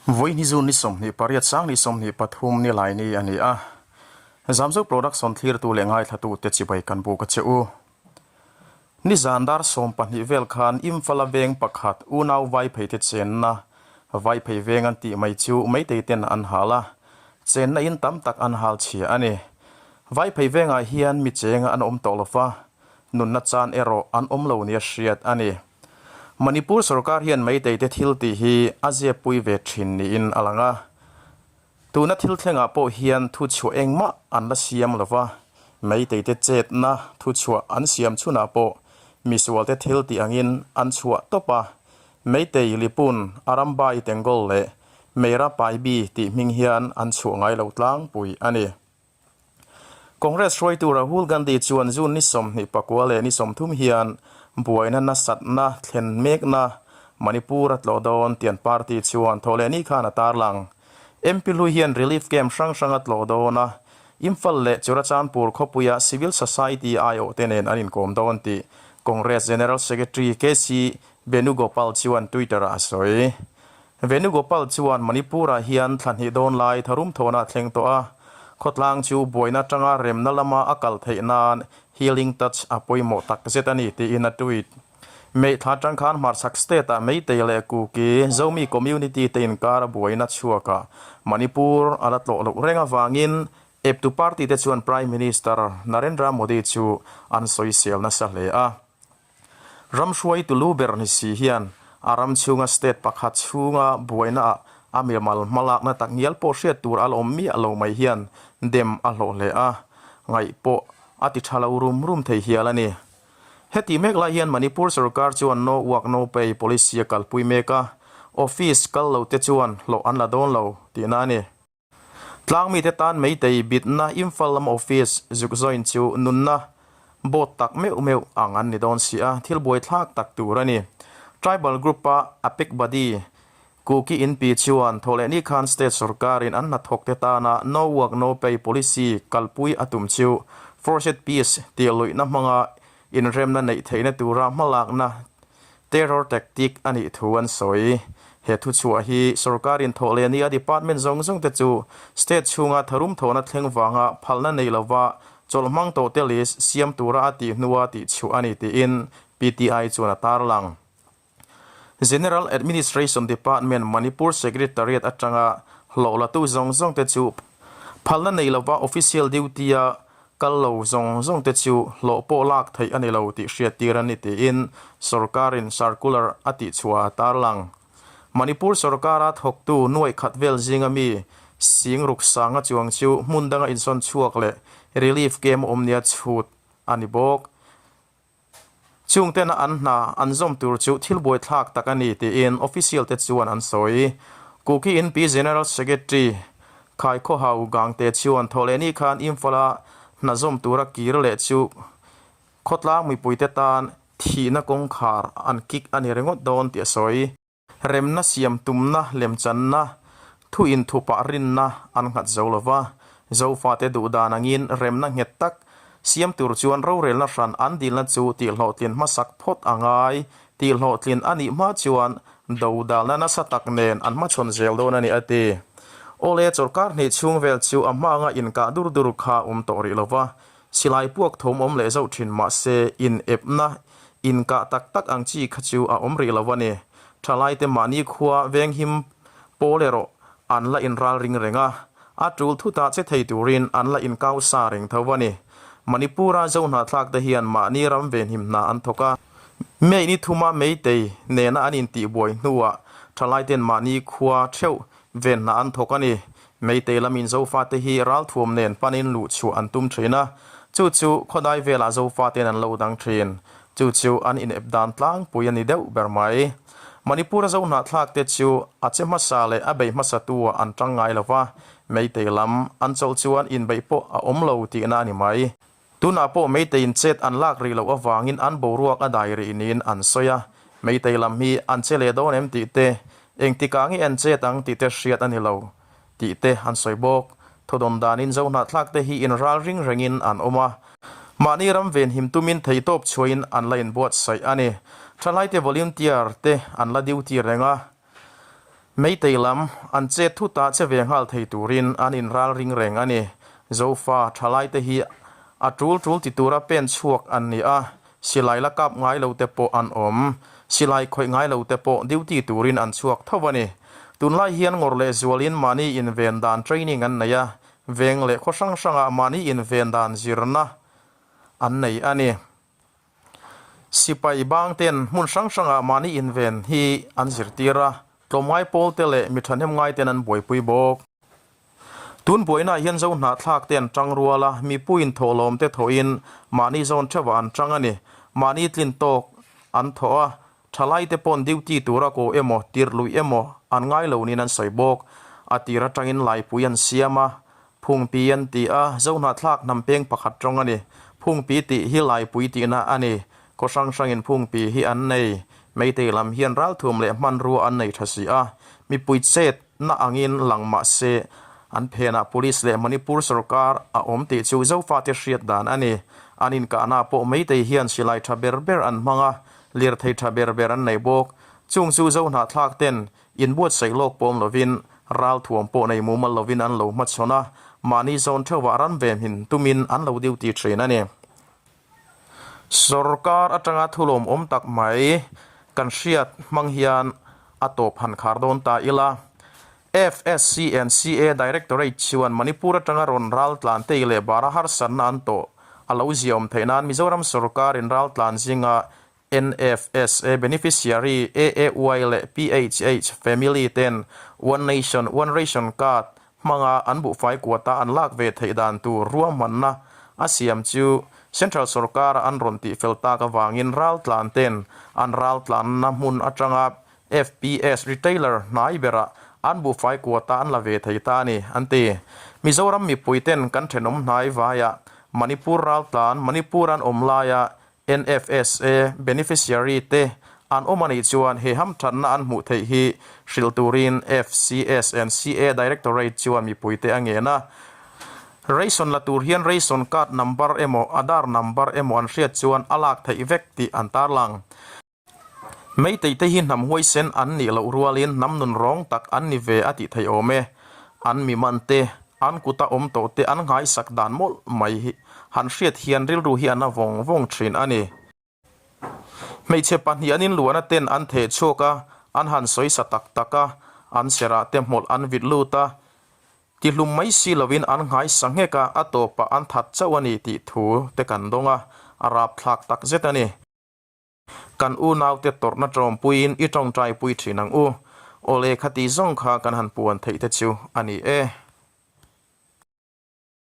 Vawiin hi June ni 28 sang ni 23 ni lai ni a ni a. Zamzo Production thlirtu leh ngaithlatute chibai kan buk a che u. Nizan dar 12 vel khan Imphal-a veng pakhat unau Vaipheite chenna, Vaiphei veng an tih mai chu Meitei ten an hal a, chenna in tam tak an hal chhia a ni. Vaiphei vengah hian mi chenga an awm tawh lo va, nunna chan erawh an awm lo nia hriat a ni. Manipur sorkar hian Meitei te thil tih hi a ziappui ve thin niin a lang a. Tuna thil thlengah pawh hian thuchhuah engmah an la siam lo va, Meitei te chetna thuchhuah an siam chhunah pawh misualte thil tih angin an chhuah tawp a, Meitei Lipun, Arambai Tengol leh Meira Paibi tih hming hian an chhuah ngai lo tlangpui a ni. Congress hruaitu Rahul Gandhi chuan June ni 29 leh ni 30 hian buaina nasatna thlen mekna Manipur a tlawh dawn tih an party chuan thawhlehni khan a tarlang. MP hlui hian relief camp hrang hrang a tlawh dawn a, Imphal leh Churachandpur khawpuia civil society aiawhte nen an inkawm dawn tih Congress General Secretary KC Venugopal chuan Twitter-ah a sawi. Venugopal chuan Manipur-ah hian thla hnih dawn lai tharum thawhna a thleng tawh a, khawtlang chu buaina atanga remna lama a kal theih nan healing touch a pawimawh tak zet a ni tiin a tweet. May thla atang khan hmarchhak state-ah Meitei leh Kuki, Zomi community te inkar a buaina chhuakah Manipur a la tlawh loh reng avangin eptu party te chuan Prime Minister Narendra Modi chu an sawisel nasa hle a. Ram hruaitu lu ber ni si hian a ram chhunga state pakhat chhunga buaina ah a mimal hmalakna tak ngial pawh hriat tur a la awm miah lo mai hian dem a hlawh hle a, ngaih pawh a ti tha lo rum rum thei hial a ni. Heti mek lai hian Manipur sorkar chuan no work no pay policy a kalpui mek a, office kal lo te chuan hlawh an la dawn lo tihna a ni. Tlangmite tan Meitei bitna Imphal lam office zuk join chu nunna boat tak meuh meuh ang an ni dawn si a, thil buaithlak tak tur a ni. Tribal group-a Apec Body, Kuki Inpi chuan thawhlehni khan state sorkarin an hnathawkte tana no work no pay policy kalpui a tum chu forced peace tih luihna hmanga inremna neih theihna tura hmalakna Terror tactic a nih thu an sawi. He thuchhuah hi sorkarin thawh leh nia department zawng zawng te chu state chhunga tharum thawhna thleng vanga phalna nei lova chawlh hmang tawh te list siam tura a tih hnua tihchhuah a ni tiin PTI chuan a tarlang. General Administration Department Manipur Secretariat atanga hlawh latu zawng zawng te chu phalna nei lova official duty-a Kal lo zawng zawng te chu hlawh pawh lak theih a ni lo tih hriattir a ni tiin sorkarin circular a tihchhuah a tarlang. Manipur sorkara thawktu nuaih khat vel zinga mi sing ruk sanga chuang chu hmun danga insawn chhuak leh relief camp awm nia chhut a ni bawk. Chungtena an hna an zawm tur chu thil buaithlak tak a ni tiin official te chuan an sawi. Kuki Inpi General Secretary Khai Khawhau Gangte chuan thawhlehni khan Imphal-a hna zawm tura kir leh chu khawtlang mipuite tan thihna kawngkhar an kik a ni ringawt dawn tih a sawi. Remna siam tumna, lemchanna, thu inthupah rinna an nghat zo lo va. Zofate duh dan angin remna nghet tak siam tur chuan rorelna hran an dilna chu tihhlawhtlin hmasak phawt a ngai. Tihhlawhtlin a nih hma chuan dodalna nasa tak nen an hmachhawn zel dawn a ni, a ti. Awle, chawlhkar hnih chhung vel chu a hmanga inkah dur dur kha awm tawh rih lo va. Silai puak thawm awm leh zauh thin mahse inepna inkah tak tak ang chi kha chu a awm rih lo a ni. Thalaite mahni khua venghim pawl erawh an la inral ring reng a, a tul thutah che thei turin an la inkau sa reng tho a ni. Manipur-a Zohnahthlak te hian mahni ram venhim hna an thawk a. May ni thuma Meitei nena an intihbuai hnuah thalaiten mahni khua theuh ven hna an thawk a ni. Meitei lamin Zofate hi ralthuam nen panin luh chhuah an tum thin a, chu chu khawdai velah Zofaten an lo dang thin. Chu chu an inep dan tlangpui a ni deuh ber mai. Manipur-a Zohnahthlak te chu a che hmasa leh a bei hmasatu-ah an tang ngai lo va, Meitei lam an chawlh chuan inbeih pawh a awm lo tihna a ni mai. Tunah pawh Meiteiin chet an lak rih loh avangin an boruak a dai rih niin an sawi a, Meitei lam hi an che leh dawn em tih te, engtikah nge an chet ang tih te hriat a ni lo tih te an sawi bawk. Thawdawn danin Zohnahthlak te hi inral ring rengin an awm a, mahni ram venhim tumin theihtawp chhuahin an la inbuatsaih a ni. Thalaite volunteer te an la duty reng a. Meitei lam an chet thutah che ve nghal thei turin an inralring reng a ni. Zofa thalaite hi a tul tul ti tura pen chhuak an ni a, silai la kap ngai lo te pawh an awm. Silai khawih ngai lo te pawh duty turin an chhuak tho a ni. Tunlai hian ngawrh leh zualin mahni inven dan training an nei a, veng leh khaw hrang hrangah mahni inven dan zirna an nei a ni. Sipai bang ten hmun hrang hrangah mahni inven hi an zirtir a, tlawmngai pawl te leh mi thahnem ngai ten an buaipui bawk. Tun buainaah hian zo hnahthlak te an tang rual a, mipuiin thawhlawm te thawhin mahni zawn theuhah an tang a ni. Mahni tlin tawk an thawh a, thalai te pawn duty tura ko emaw tirh luih emaw an ngai lo niin an sawi bawk. A tir atangin laipui an siam a, Phungpi an ti a, Zohnahthlak hnam peng pakhat tawng a ni. Phungpi tih hi Laipui tihna a ni. Khaw hrang hrangin phungpi hi an nei. Meitei lam hian ralthum leh hmanrua an nei tha si a, mipui chetna angin lang mah se an phenah Police leh Manipur sorkar a awm tih chu Zofate hriat dan a ni. An inkahna pawh Meitei hian silai tha ber ber an hmang a, lirthei tha ber ber an nei bawk. Chung chu Zohnahthlak ten Inbuatsaih lawk pawm lovin, ralthuam pawh nei mumal lovin an lo hmachhawn a, mahni zawn theuhah ram ve hmin tumin an lo duty thin a ni. Sorkar atanga thulawm awm tak mai kan hriat hmang hian a tawp han khar dawn ta ila. FSC and CA Directorate chuan Manipur atanga rawn raltlan tei leh bara harsatna an tawh a lo ziaawm theih nan Mizoram sorkarin raltlan zinga NFSA beneficiary AAY leh PHH family ten One Nation One Ration Card hmanga an buhfai kuata an lak ve theih dan tur ruahmanna a siam chu Central sorkara an rawn tihfel tak avangin raltlan ten an raltlanna hmun atanga FPS retailer hnai berah an buhfai kuata an la ve thei ta a ni, an ti. Mizoram mipui ten kan thenawm hnai vaiah Manipur raltlan Manipur an awm laia NFSA beneficiary te an awm a nih chuan he hamthatna an hmuh theih hi hrilh turin FCS and CA Directorate chuan mipuite a ngen a. Ration la tur hian ration card number emaw Aadhaar number emaw an hriat chuan a lak theih vek tih an tarlang. Meitei te hi hnam huaisen an nih loh rualin hnam nun rawng tak an ni ve a tih theih awm e. An mi man te, an kuta awm tawh te an nghaisak dan mawlh mai hi han hriat hian rilru hi a na vawng vawng thin a ni. Hmeichhe pahnih an inluahna ten an theh chhuak a, an han sawi sa tak tak a, an serah te hmawlh an vit lut a, tihlum mai si lovin an nghaisa nghek a, a tawpah an that chauh a ni tih thu te kan dawng a, a rapthlak tak zet a ni. Kan unaute tawrhna tawmpuiin i tawngtaipui thin ang u. Awle khati zawng kha kan han puan theih te chu a ni e.